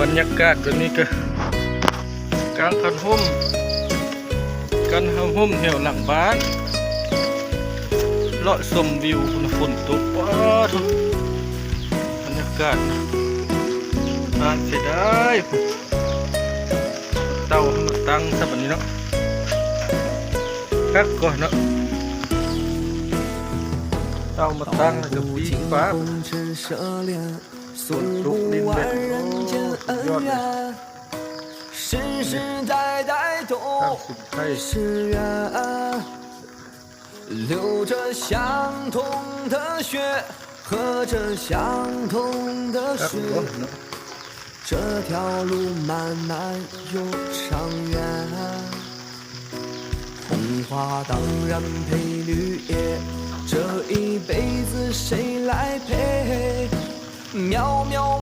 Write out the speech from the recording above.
ບັນຍາກາດແບບນີ້ກໍກາງຄັນຮົ່ມ ກາງຄັນຮົ່ມແຖວຫຼັງບ້ານ ເລາະຊົມວິວພຸ້ນນະ ຝົນຕົກ ວ້າໂທ້ ບັນຍາກາດ ໜ້າເສຍດາຍ ເຕົາເອົາມາຕັ້ງຊະບັດນີ້ເນາະ ຄັກກ່ອນເນາະ ເຕົາມາຕັ້ງແລ້ວກໍປີ້ງປາ ຝົນຕົກລິນແບບ ໂອ້ ສຸດຍອດເລີຍ ຕັ້ງສຸດໄທ ຄັກບໍ່ເນາະ 红花当然配绿叶，这一辈子谁来陪？